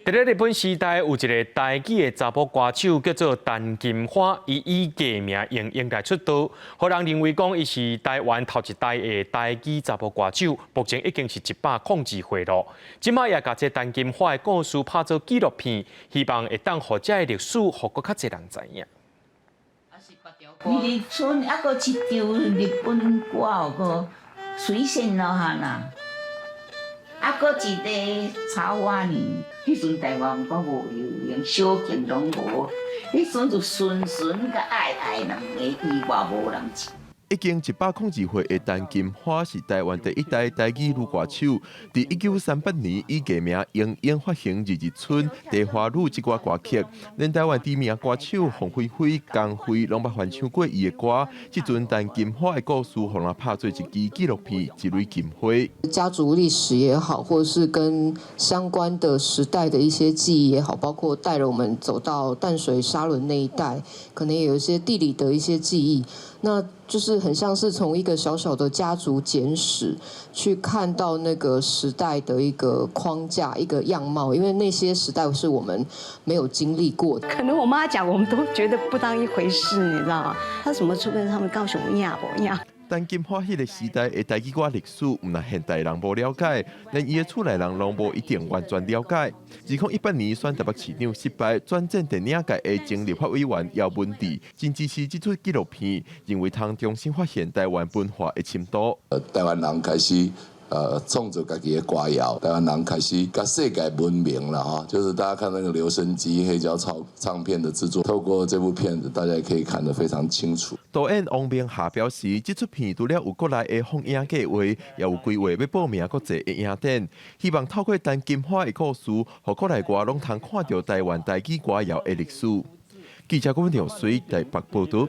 佇咧日本時代，有一个台語的查埔歌手叫做陳金花，伊以藝名英英來出道，予人認為講伊是台灣頭一代的台語查埔歌手，目前已經是102歲囉。這擺也共這陳金花的故事拍做紀錄片，希望會當予這个歷史予閣較濟人知影。二日村猶閣一張日本歌有個水仙老漢啊，猶閣一个草花呢。彼陣台灣閣無流行，小景攏無，彼陣就純純佮愛愛兩个以外無人唱。已經102歲的陳金花是台灣第一代台語女歌手，佇1938年以藝名英英發行《二日村》《茶花女》這掛歌曲，連台灣知名歌手鳳飛飛、江蕙攏捌翻唱過伊的歌。這陣陳金花的故事，予人拍做一支紀錄片《一蕊金花》。家族歷史也好，或者是跟相關的時代的一些記憶也好，包括帶了我們走到淡水沙崙那一帶，可能也有一些地理的一些記憶。那就是很像是從一個小小的家族簡史去看到那個時代的一個框架、一個樣貌，因為那些時代是我們沒有經歷過的。可能我媽講，我們都覺得不當一回事，你知道嗎？她怎麼出跟他們高雄亞不亞？陳金花彼个時代的台語歌歷史，毋但現代人無了解，連伊的厝內人攏無一定完全了解。2018年選台北市長失敗，轉戰電影界的前立法委員姚文智，真支持這齣紀錄片，認為通重新發現台灣文化的深度。台灣人開始創作家己的歌謠，台灣人開始佮世界聞名了哈，就是大家看那個留聲機、黑膠唱片的製作，透過這部片子，大家也可以看得非常清楚。導演王明霞表示，這齣片除了有國內的放映計劃，也有規劃欲報名國際的影展，希望透過陳金花的故事，予國內外攏通看著台灣台語歌謠的歷史。記者郭文條水台北報導。